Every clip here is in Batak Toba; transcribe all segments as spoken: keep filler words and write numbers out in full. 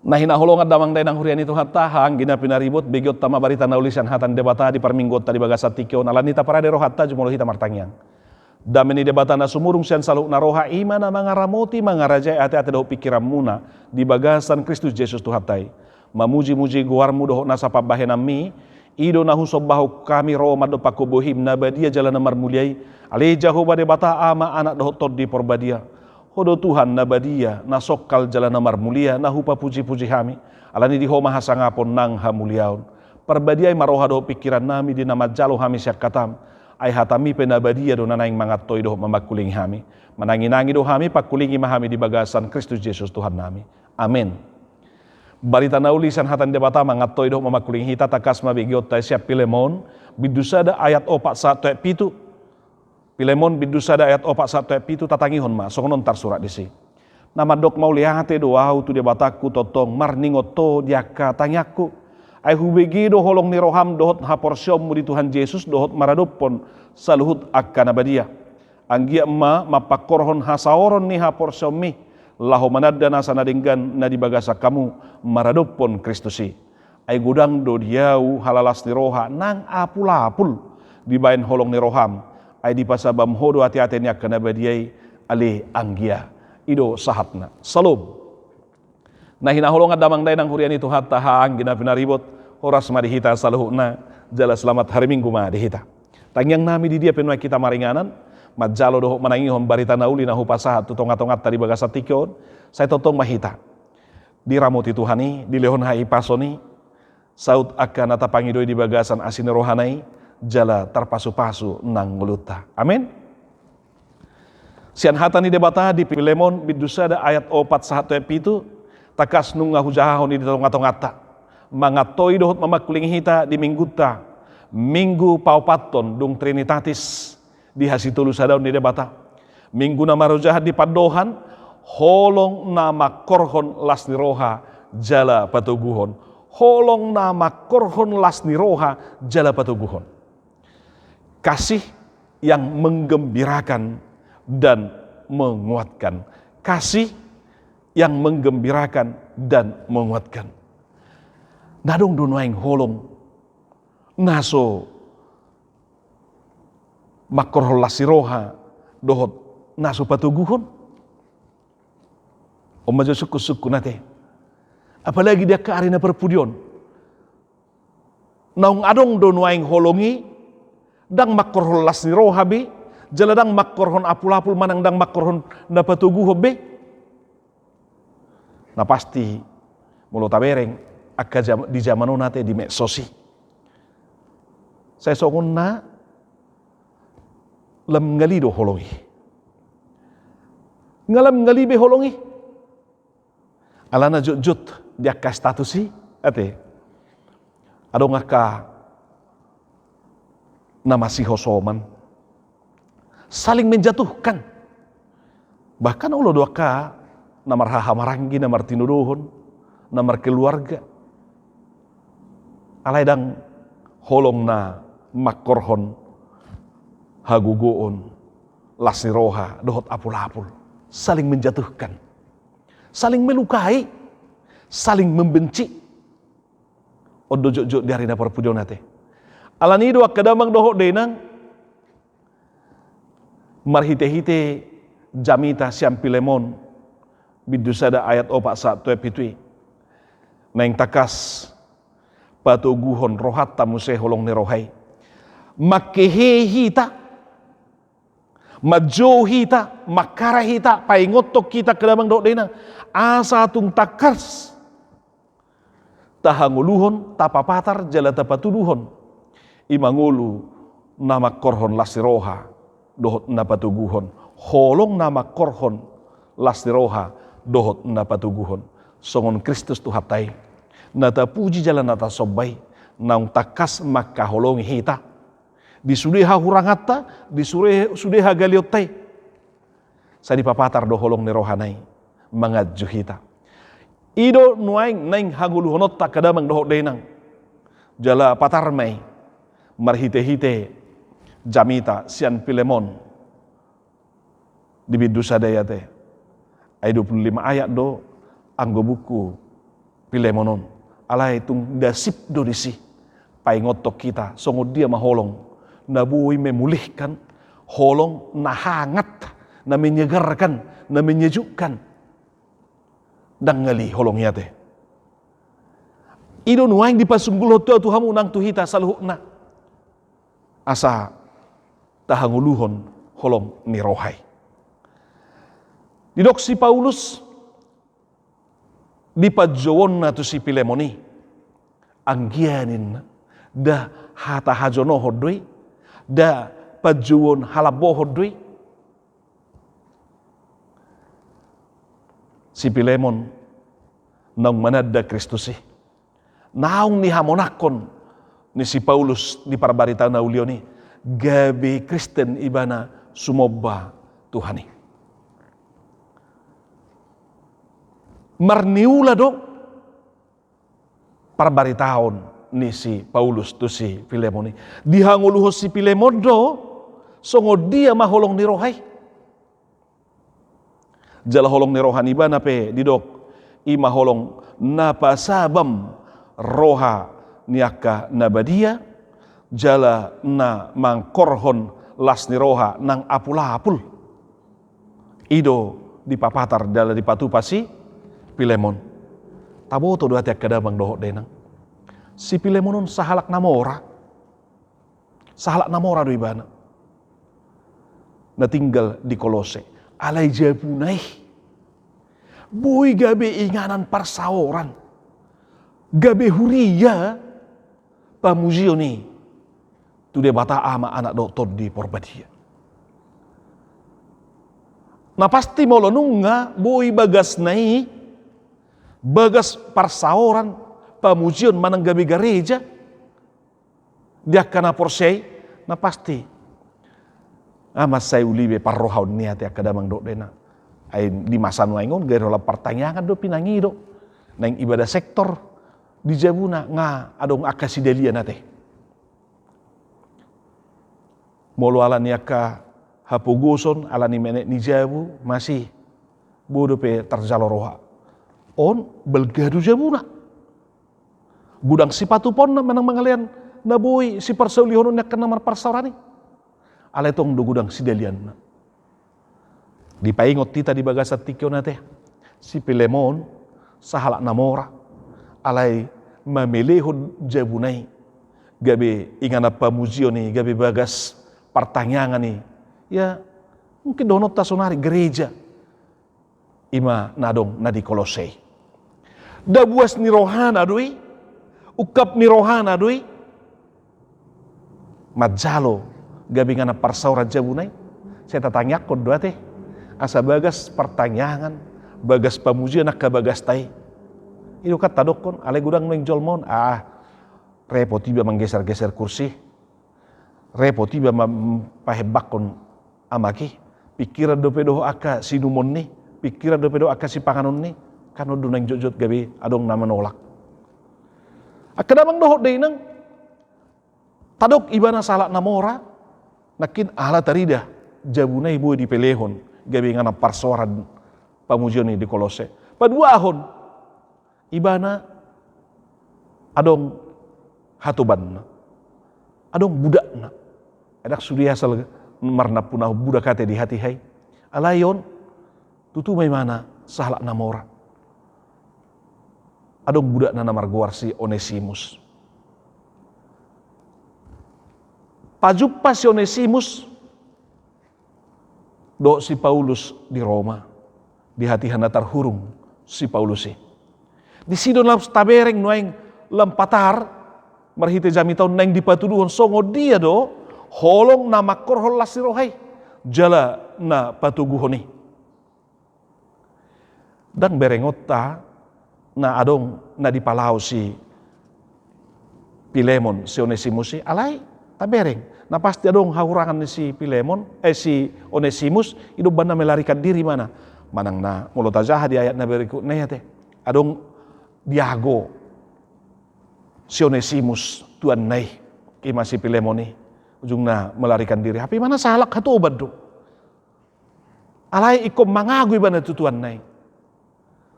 Na hinaholongan damang dainang huria ni Tuhanta, anggi na pinaribot, begeonta ma barita na uli sian hata ni Debata di parmingguonta di bagasan tingki on, alani i taparade rohanta jumolo hita martangiang. Dame ni Debata na sumurung sian saluhut na roha, i ma na mangaramoti, mangarajai ateate dohot pingkiranmuna di bagasan Kristus Jesus Tuhanta i. Mamujimuji goarmu dohot nasa pambahenanmi, i do na husombahon hami ro mandompakhon bohim na badia jala na marmulia i, ale Jahowa Debata, Ama, Anak dohot Tondi Porbadia. Ho do Tuhan na badia, na songkal jala na marmulia, na hupapujipuji hami, alani di Ho ma hasangapon nang hamuliaon. Parbadiai ma roha dohot pingkirannami di na manjalo hami sian hatam, ai hatami pe na badia do na naeng mangantoi dohot mamangkulingi hami. Mananginangi do hami, pangkulingi ma hami di bagasan Kristus Jesus Tuhannami. Amen. Barita na uli sian hata ni Debata mangantoi dohot mamangkulingi hita, tangkas ma begeonta sian Pilemon, bindu sada ayat opat sahat tu ayat pitu. Pilemon bindu sada ayat opat sahat tu ayat pitu, tatangihon ma, songon on tarsurat disi. Na mandok mauliate do ahu tu Debatangku tongtong marningot Ho di angka tangiangku. Ai hubege do holong ni roham dohot haporseaonmu di Tuhan Jesus dohot maradophon saluhut angka na badia. Anggiat ma mampangkorhon hasaoron ni haporseaonmi, laho mananda nasa na denggan na di bagasan hamu maradophon Kristus i. Ai godang do di ahu halalas ni roha nang apulapul dibahen holong ni roham, ai dipasabam Ho do ateate ni angka na badia i, ale anggia. I do sahatna. Salom. Na hinaholongan damang dainang huria ni Tuhanta, anggi na pinaribot, horas ma di hita saluhutna, jala selamat hari Minggu ma di hita. Tangiangnami di dia pe nuaeng hita maringanan, manjalo dohot manangihon barita na uli na hupasahat tu tongatonganta di bagasan tingki on, sai tongtong ma hita diramoti Tuhan i, dilehon hahipason i, saut angka na tapangidoi di bagasan asi ni rohana i, jala tarpasupasu nang ngolunta. Amen. Sian hata ni Debata di Pilemon bindu sada ayat opat sahat tu ayat pitu, tangkas nunga hujahahon i di tongatonganta, mangantoi dohot mamangkulingi hita di minggunta, minggu paopathon dung Trinitatis, di hasitolusadaon ni Debata. Minggu na marojahan di pandohan, holong na mangkorhon las ni roha jala patoguhon. Holong na mangkorhon las ni roha jala patoguhon. Kasih yang menggembirakan dan menguatkan. Kasih yang menggembirakan dan menguatkan. Na adong do nuaeng holong na so mangkorhon las ni roha dohot na so patoguhon? On ma jo sungkunsungkun ate. Apalagi di angka ari na parpudi on. Naung adong do nuaeng holong i, ndang mangkorhon las ni roha be, jala ndang mangkorhon apulapul manang ndang mangkorhon na patoguhon be. Na pasti, molo tabereng, angka jam-, di jaman on ate di medsos i, sai songon na lam ngali do holong i. Nga lam ngali be holong i. Alana jotjot di angka status i, ate. Adong angka na masihosoman, saling menjatuhkan. Bahkan olo do angka na marhahamaranggi, na martinodohon, na markeluarga. Alai ndang holong na mangkorhon hagogoon, las ni roha dohot apulapul. Saling menjatuhkan. Saling melukai. Saling membenci. On do jotjot di ari na parpudi on ate. Alani i do angka damang dohot dainang, marhitehite jamita sian Pilemon, bindu sada ayat opat sahat tu ayat pitu i, naeng tangkas patoguhon rohanta muse holong ni roha i. Mangkehe hita, manjou hita, mangkara hita, paingothon hita angka damang dohot dainang, asa tung tangkas tahangoluhon, tapapatar jala tapatuduhon i ma ngolu na mangkorhon las ni roha dohot na patoguhon. Holong na mangkorhon las ni roha dohot na patoguhon. Songon Kristus Tuhanta i, na tapuji jala na tasomba i, naung tangkas mangkaholongi hita di sude hahuranganta, di sude, sude hagalionta i. Sai dipapatar do holong ni rohana i manganju hita. I do nuaeng naeng hangoluhononta angka damang dohot dainang. Jala patar ma i marhitehite jamita sian Pilemon di bindu sada i ate. Ai dua puluh lima ayat do anggo buku Pilemon on. Alai tung dasip do disi paingothon hita songon dia ma holong na boi memulihkan, holong na hangat, na menyegarkan, na menyejukkan. Dang ngali holong i ate. I do nuaeng dipasunggulhon tu ahu tu hamu nang tu hita saluhutna, asa tahangoluhon holong ni roha i. Didok si Paulus di panjouonna tu si Pilemon i, anggiat ninna, nda hata hajonohon do i, nda panjouon halambohon do i. Si Pilemon naung mananda Kristus i, naung nihamonangkon ni si Paulus di parbarita na ulion i, gabe Kristen ibana, sumomba Tuhan i. Marniula do parbaritaon ni si Paulus tu si Pilemon i. Dihangoluhon si Pilemon do songon dia ma holong ni roha i. Jala holong ni roha ni ibana pe didok, i ma holong na pasabam roha ni angka na badia, jala na mangkorhon las ni roha nang apul-apul. I do dipapatar jala dipatupa si Pilemon. Taboto do ate angka damang dohot dainang, si Pilemon on sahalak na mora. Sahalak na mora do ibana na tinggal di Kolose. Alai jabuna i boi gabe inganan parsaoran, gabe huria pamujion i tu Debata Ama, Anak dohot Tondi Porbadia. Na pasti molo nunga boi bagasna i bagas parsaoran, pamujion manang gabe gareja di angka na porsea i, na pasti, ah, mansai uli be parrohaon ni i ate angka damang dohot dainang. Ai di masa nuaeng on gabe holan partangiangan do pinangido. Naeng ibadah sektor, di jabuna nga adong angka sidalian ate. Molo ala ni angka hapogoson, ala ni menek ni jabu, masih boi dope tarjalo roha. On balga do jabuna. Godang sipatupaonna manang mangalean na boi siparsaulihononna angka na marparsaoran i. Alai tong do godang sidalianna. Dipaingot hita di bagasan tingki on ate, si Pilemon sahalak na mora, alai mamelehon jabuna i gabe inganan pamujion i, gabe bagas partangiangan i. Ya, mungkin dohononta sonari gareja. I ma na adong na di Kolose i. Dabuas ni rohana do i, ungkap ni rohana do i manjalo gabe inganan parsaoran jabuna i. Sai tatangiangkon do ate asa bagas partangiangan, bagas pamujion angka bagasta i. I do kan tadokkon, alai godang nuaeng jolma on, ah, repot iba manggeser-geser kursi, repot iba ma-, pahembanghon amak i, pingkiran dope dohot angka siinumon ni, pingkiran dope dohot angka sipanganon ni, kan on do naeng jotjot gabe adong na manolak. Angka damang dohot dainang, tadok ibana sahalak na mora, nangkin ala tarida jabuna i boi dipelehon gabe inganan parsaoran pamujion i di Kolose. Paduahon, ibana adong hatobanna, adong budakna. Ndang sude asal marnampunahon budak ate di hatiha i. Alai on tutu ma ibana sahalak na mora. Adong budakna na margoar si Onesimus. Pajumpa si Onesimus dohot si Paulus di Roma, di hatiha na tarhurung si Paulus i. Disi do na tabereng nuaeng lam patar marhite jamita on naeng dipatuduhon songon dia do holong na mangkorhon las ni roha i jala na patoguhon i. Ndang berengonta na adong na dipalao si Pilemon si Onesimus i, alai tabereng. Na pasti adong hahurangan ni si Pilemon, eh, si Onesimus, i do umbahen na melarikan diri ibana. Manang na molo tajaha di ayat na berikutna i ate, adong diago si Onesimus tuanna i, i ma si Pilemon i, ujungna melarikan diri. Hape ibana sahalak hatoban do. Alai ingkon mangago ibana tu tuanna i.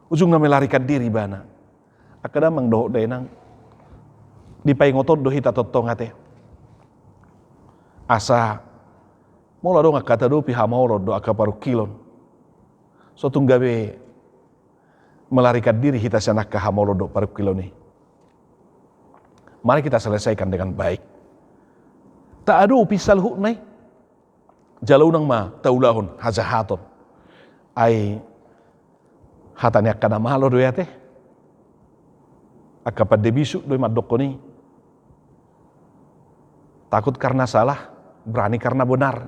Ujungna melarikan diri ibana. Angka damang dohot dainang, dipaingot on do hita tongtong ate. Asa molo adong angka tadopi hamaolon dohot angka parungkilon, so tung gabe melarikan diri hita sian angka hamaolon dohot parungkilon i. Mari kita selesaikan dengan baik. Taadopi saluhutna i. Jala unang ma taulahon hajahaton. Ai hata ni angka na malo do i ate. Angka pande bisuk do i mandokkon i. Takut karena salah, berani karena benar.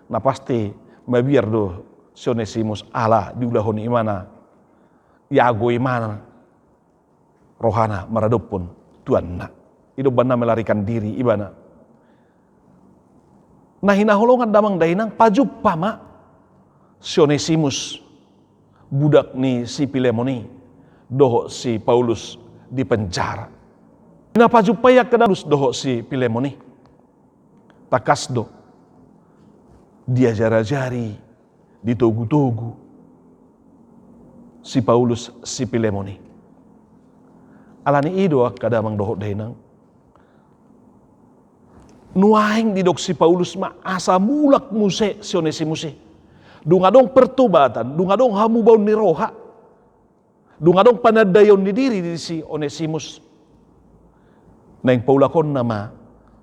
Na pasti mabiar do si Onesimus ala diulahon ibana, iago ibana rohana maradophon tuanna. I do umbahen na melarikan diri ibana. Na hinaholongan damang dainang, pajumpa ma si Onesimus, budak ni si Pilemon i, dohot si Paulus di penjara. Na pajumpa i angka damang dohot si Pilemon i, tangkas do diajar-ajari, ditogu-togu si Paulus si Pilemon i. Alani i do angka damang dohot dainang, nuaeng didok si Paulus ma asa mulak muse si Onesimus i. Dung adong pertobatan, dung adong hamubaon ni roha, dung adong panandaion ni diri di si Onesimus, naeng paulakonna ma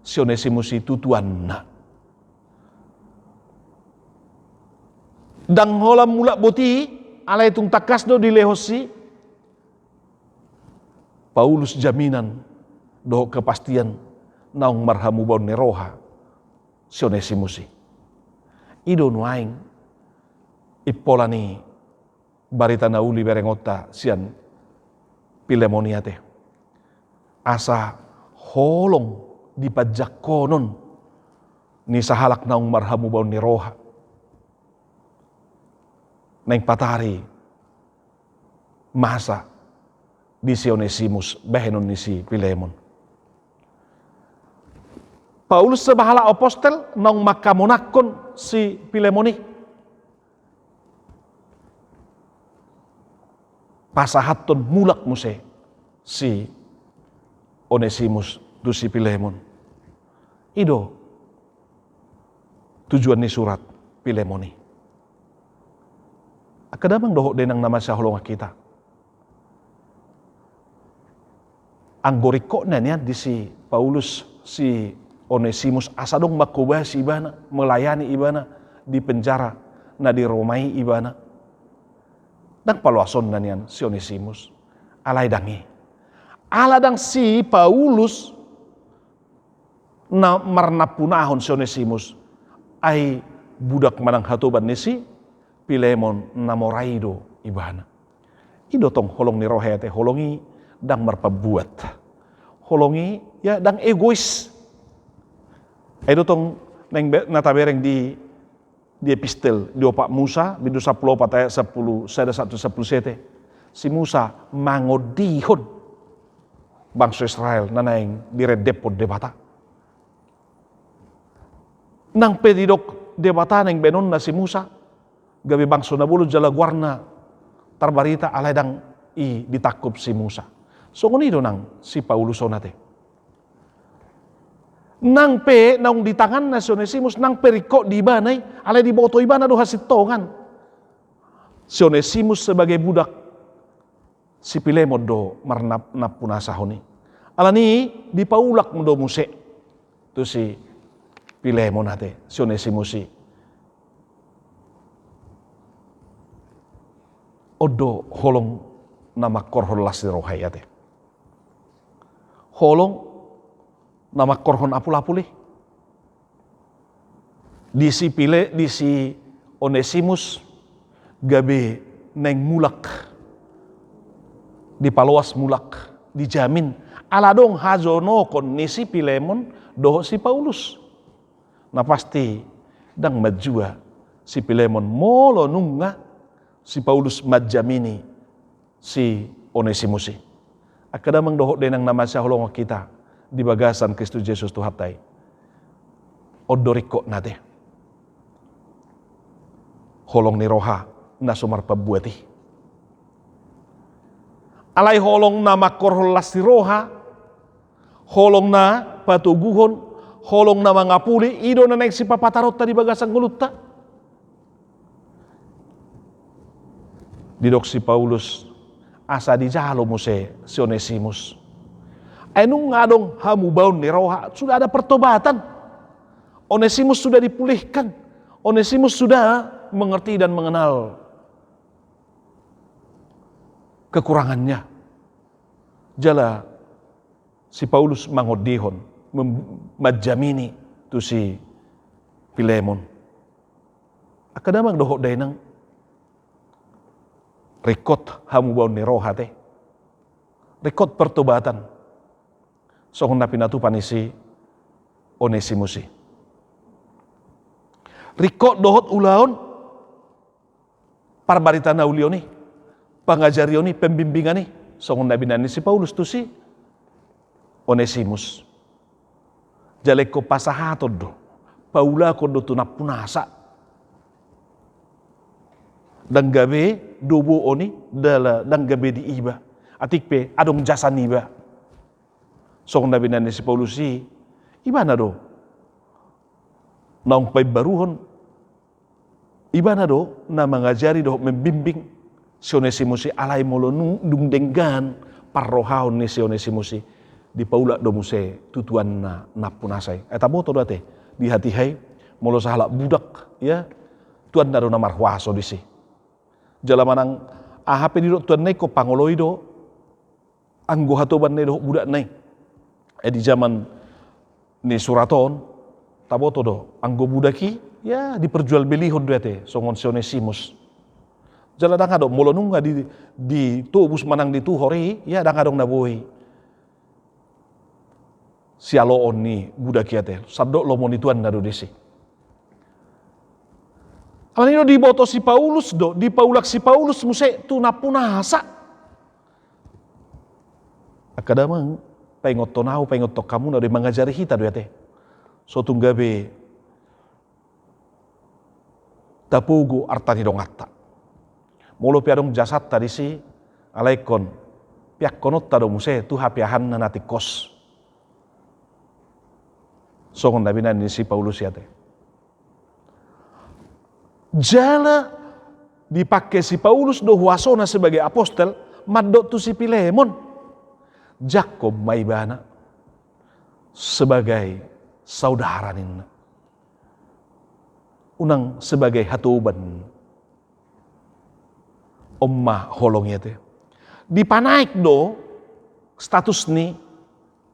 si Onesimus i tu tuanna. Ndang holan mulak boti, alai tung tangkas do dilehon si Paulus jaminan dohot kepastian naung marhamubaon ni roha si Onesimus i. I do nuaeng impola ni barita na uli berengonta sian Pilemon i ate. Asa holong di panjangkonon ni sahalak naung marhamubaon ni roha. Naeng patari masa di si Onesimus bahenon ni si Pilemon. Paulus sebahala apostel naung mangkamonangkon si Pilemon i. Pasahathon mulak muse si Onesimus tu si Pilemon. I do tujuan ni surat Pilemon i. Angka damang dohot dainang na masihaholongan hita. Anggo ringkot na nian di si Paulus si Onesimus asa adong mangkobasi ibana, melayani ibana di penjara na di Roma i ibana. Ndang paloasonna nian si Onesimus. Alai ndang i. Ala ndang si Paulus na marnampunahon si Onesimus, ai budak manang hatoban ni si Pilemon na mora i do ibana. I do tong holong ni roha i ate, holong i ndang marpambuat. Holong i ya ndang egois. Ai do tong naeng be-, na tabereng di di epistel di opat Musa, bindu sampulu opat ayat sampulu sada sahat tu sampulu sete. Si Musa mangondihon bangso Israel na naeng direndephon Debata. Nang pe didok Debata naeng baenonna si Musa gabe bangso na bolon jala goarna tarbarita, alai ndang i ditangkup si Musa. Songon i do nang si Paulus on ate. Nang pe naung di tanganna si Onesimus, nang pe ringkot di ibana i, alai diboto ibana do hasintongan. Si Onesimus sebagai budak, si Pilemon do marnap-, nampunasahon i. Alani i dipaulak do muse tu si Pilemon ate si Onesimus i. On do holong na mangkorhon las ni roha i ate. Holong na mangkorhon apul-apul i. Di si Pile-, di si Onesimus gabe naeng mulak, dipaloas mulak, dijamin. Ala adong hajonokon ni si Pilemon dohot si Paulus. Na pasti ndang manjua si Pilemon molo nunga si Paulus manjamini si Onesimus i. Angka damang dohot dainang na masihaholongan hita di bagasan Kristus Jesus Tuhanta i. On do ringkotna ate. Holong ni roha na so marpambuat i. Alai holong na mangkorhon las ni roha, holong na patoguhon, holong na mangapuli, i do na naeng sipapataronta di bagasan ngolunta. Didok si Paulus, asa dijalo muse si Onesimus. Ai nunga adong hamubaon ni roha, sudah ada pertobatan. Onesimus sudah dipulihkan. Onesimus sudah mengerti dan mengenal kekurangannya. Jala si Paulus mangondihon, mem-, manjamini tu si Filemon. Angka damang dohot dainang, ringkot hamubaon ni roha ate. Ringkot pertobatan. Songon na pinatupa ni si Onesimus i. Ringkot dohot ulaon parbarita na ulion i, pangajarion i, pembimbingan i, songon na binahen ni si Paulus tu si Onesimus. Jala ingkon pasahaton do, paulakon do tu nampunasa. Ndang gabe doboon i, jala ndang gabe diiba. Atik pe adong jasa niba. Songon na binahen ni si Paulus i, ibana do naung paimbaruhon, ibana do na mangajari dohot membimbing si Onesimus i, alai molo nu-, dung denggan parrohaon ni si Onesimus i, dipaulak do muse tu tuanna nampunasa i. Ai taboto do ate di hatiha i, molo sahalak budak, ya, tuanna do na marhuaso disi. Jala manang aha pe didok tuanna i, ingkon pangoloi do anggo hatobanna i dohot budakna i. Eh, di zaman ni surat on, taboto do, anggo budak i, ya, diperjualbelihon do ate, songon si Onesimus. Jala ndang adong, molo nunga di, ditobus manang dituhor i, ya, ndang adong na boi sialoon ni budak i ate, sandok lomo ni tuanna do disi. Alani do diboto si Paulus do, dipaulak si Paulus muse tu nampunasa. Angka damang, paingothon ahu, paingothon hamu na do i, mangajari hita do i ate. So tung gabe tapogo arta ni donganta. Molo pe adong jasanta disi, alai ingkon peakkononta do muse tu hapeahanna na tingkos. Songon na binahen ni si Paulus i ate. Jala dipangke si Paulus do huasona sebagai apostel, mandok tu si Filemon. Jangkon ma ibana sebagai saudara ninna. Unang sebagai hatoban. On ma holong i ate. Dipanaek do status ni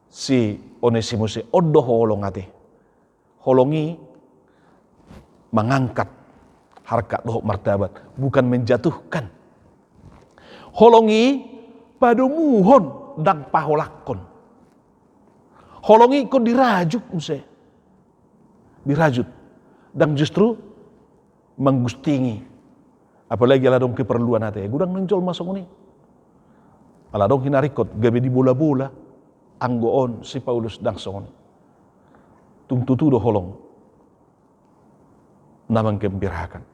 si Onesimus i, on do holong ate. Holong i mangangkat harkat dohot martabat, bukan menjatuhkan. Holong i padomuhon, ndang paholangkon. Holong i ingkon dirajut muse. Dirajut. Ndang justru manggustingi. Apalagi ala adong keperluan ate. Godang naeng jolma songon i. Ala adong hinaringkot, gabe dibolabola. Anggo on si Paulus ndang songon i. Tung tutu do holong na manggembirakan.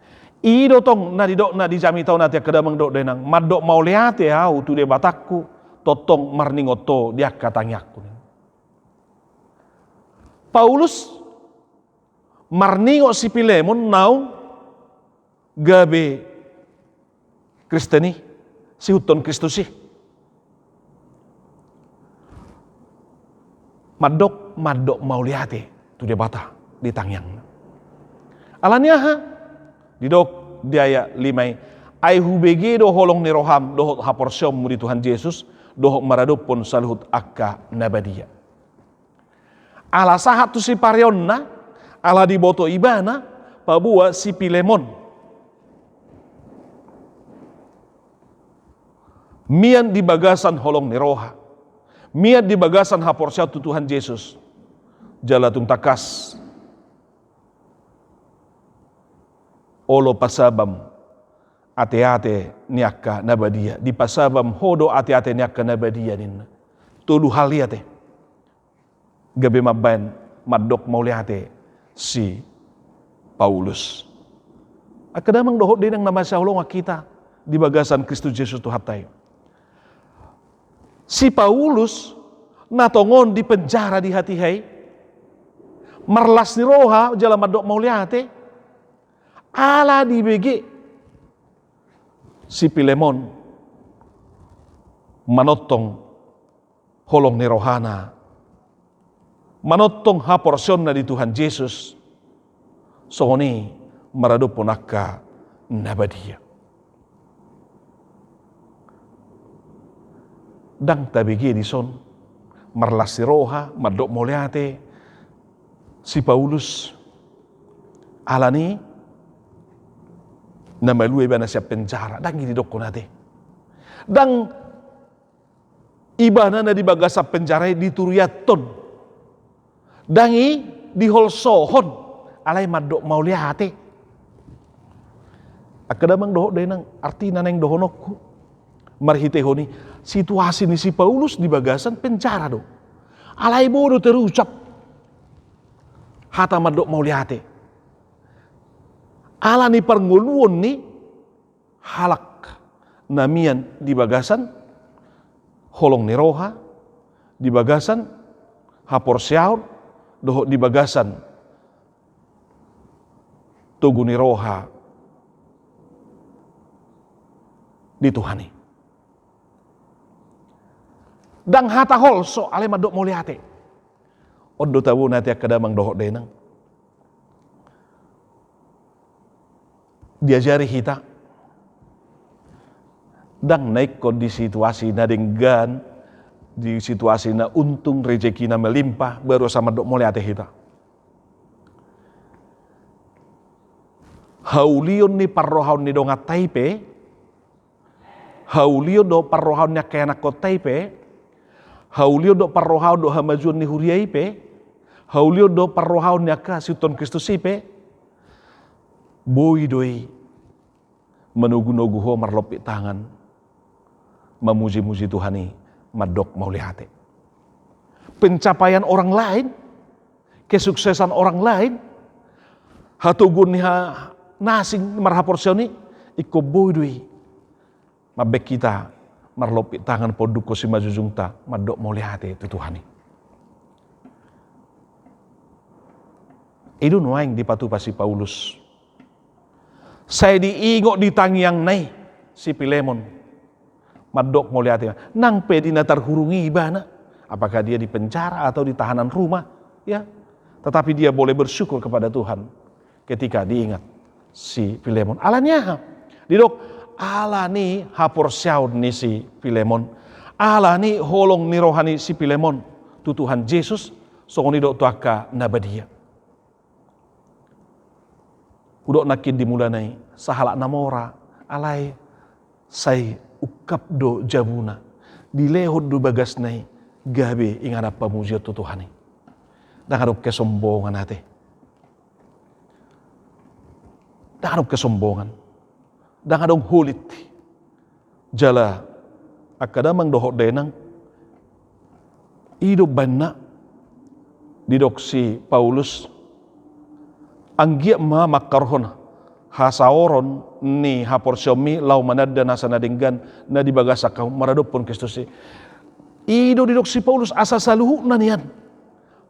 I do tong na didokna di jamita on ate angka damang dohot dainang, mandok mauliate ahu tu Debatangku, tongtong marningot ho di angka tangiangku. Paulus marningot si Filemon naung gabe Kristen i, siihuthon Kristus i. Mandok, mandok mauliate tu Debata di tangiangna. Alani aha? Didok di ayat lima i, ai hubege do holong ni roham dohot haporseaonmu di Tuhan Jesus, dohot maradophon saluhut angka na badia. Ala sahat tu sipareonna, ala diboto ibana paboa si Filemon mian di bagasan holong ni roha, mian di bagasan haporseaon tu Tuhan Jesus. Jala tung tangkas olo pasabam ateate ni angka na badia, dipasabam ho do ateate ni angka na badia ninna. Tolu hal i ate gabe mambaen mandok mauliate si Paulus. Angka damang dohot dainang na masihaholongan hita di bagasan Kristus Jesus Tuhanta i. Si Paulus na tongon di penjara di hatiha i, marlas ni roha jala mandok mauliate, ala dibege si Pilemon manongtong holong ni rohana, manongtong haporseaonna di Tuhan Jesus, songon i maradophon angka na badia. Ndang tabege dison marlas ni roha, mandok mauliate si Paulus, ala ni na malua ibana sian penjara, ndang i didokkon ate. Ndang ibana na di bagasan penjara i dituriathon, ndang i diholsohon, alai mandok mauliate. Angka damang dohot dainang, artina naeng dohononku marhitehon i, situasi ni si Paulus di bagasan penjara do. Alai boi do terucap hata mandok mauliate ala ni parngoluon ni halak na mian di bagasan holong ni roha, di bagasan haporseaon, dohot di bagasan togu ni roha di Tuhan i. Ndang hata holso alai mandok mauliate. On do tabo na ate angka damang dohot dainang. Diajari hita, ndang na ingkon di situasi na denggan, di situasi na untung, rejeki na melimpah, baru asa mandok mauliate hita. Haulion ni parrohaon ni donganta i pe, haulion dohot parrohaon ni angka ianakkonta i pe, haulion dohot parrohaon dohot hamajuon ni huria i pe, haulion dohot parrohaon ni angka sihuthon Kristus i pe, boi do i manogunogu ho marlompit tangan, mamujimuji Tuhan i, mandok mauliate. Pencapaian orang lain, kesuksesan orang lain, hatoguon ni ha-, na asing marhaporseaon i, ingkon boi do i mambahen hita marlompit tangan, paundukhon simanjujungta, mandok mauliate tu Tuhan i. I do nuaeng dipatupa si Paulus. Sai diingot di tangiangna i si Pilemon, mandok mauliate, nang pe di na tarhurung i ibana, apakah dia di penjara atau di tahanan rumah, ya, tetapi dia boleh bersyukur kepada Tuhan ketika diingat si Pilemon. Ala ni aha? Didok, ala ni haporseaon ni si Pilemon, ala ni holong ni roha ni si Pilemon tu Tuhan Jesus, songon i dohot tu angka na badia. Hudok nangkin di mulana i, sahalak na mora, alai sai ungkap do jabuna, dilehon do bagasna i, gabe inganan pamujion tu Tuhan i. Ndang adong kesombongan ate. Ndang adong kesombongan. Ndang adong hulit. Jala, angka damang dohot dainang, i do umbahen na didok si Paulus, anggiat ma mangkarohon hasaoron ni haporseaonmi laho mananda nasa na denggan na di bagasan hamu maradophon Kristus i. I do didok si Paulus asa saluhutna nian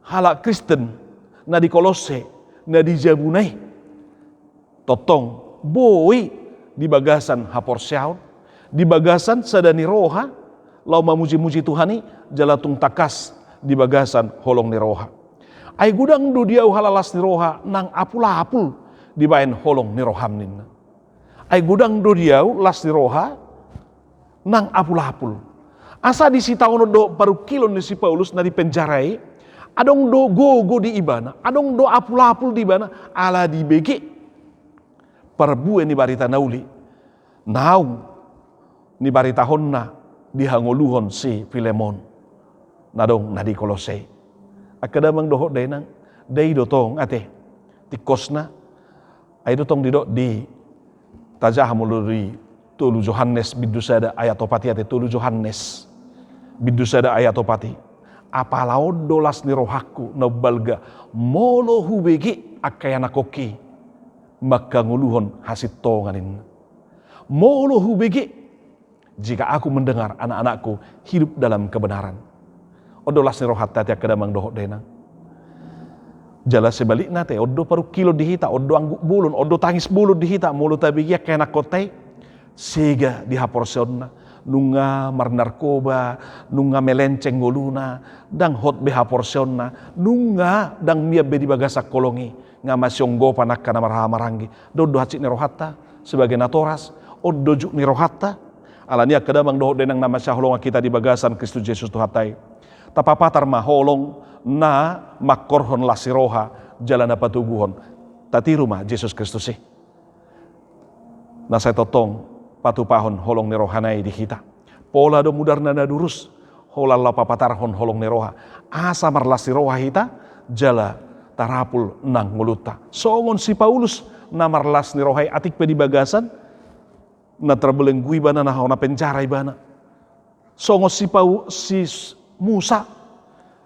halak Kristen na di Kolosse, na di jabuna i, tongtong boi di bagasan haporseaon, di bagasan sada ni roha laho mamujimuji Tuhan i, jala tung tangkas di bagasan holong ni roha. Ai godang do di ahu halak las ni roha nang apulapul dibahen holong ni roham, ninna. Ai godang do di ahu las ni roha nang apulapul. Asa di sitaonon dohot parungkilon ni si Paulus na di penjara i, adong do gogo di ibana, adong do apulapul di ibana, ala dibege parbue ni barita na uli naung nibaritahonna di hangoluhon si Pilemon na adong na di Kolosse i. Angka damang dohot dainang, ndai do tong ate tingkosna. Ai do tong didok di, tajaha molo di tolu Johannes bindu sada ayat opat i ate, tolu Johannes bindu sada ayat opat i. Apala on do las ni rohangku na umbalga, molo hubege angka ianakhonki mangkangoluhon hasintongan, ninna. Molo hubege Jika aku mendengar, anak-anakku hidup dalam kebenaran. On do las ni rohanta ate angka damang dohot dainang. Jala sebalikna ate, on do parungkilon di hita, on do angguk bolon, on do tangis bolon di hita, molo tabege angka ianakkonta i sega di haporseaonna, nunga marnarkoba, nunga melenceng ngoluna, ndang hot be haporseaonna, nunga ndang mian be di bagasan holong i, nga masionggopan angka na marhahamaranggi. Ndang on do hansit ni rohanta sebagai natoras, on do juk ni rohanta. Alani i angka damang dohot dainang na masihaholongan hita di bagasan Kristus Jesus Tuhanta i, tapapatar ma holong na mangkorhon las ni roha jala na patoguhon. Tatiru ma Jesus Kristus i. Na sai tongtong patupahon holong ni rohana i di hita. Pola do mudarna na durus, holan laho papatarhon holong ni roha. Asa marlas ni roha hita, jala tarapul nang ngolunta. Songon si Paulus na marlas ni roha i atik pe di bagasan na terbelenggu ibana, na hona penjara ibana. Songon si Pau-, si s-, Musa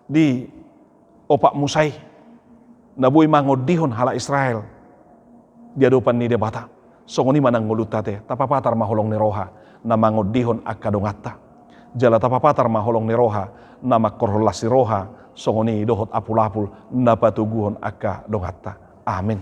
di Opat Musa i, na boi mangondihon halak Israel di adopan ni Debata. Songon i ma nang ngolunta ate, tapapatar ma holong ni roha na mangondihon angka donganta. Jala tapapatar ma holong ni roha na mangkorhon las ni roha, songon i dohot apulapul na patoguhon angka donganta. Amin.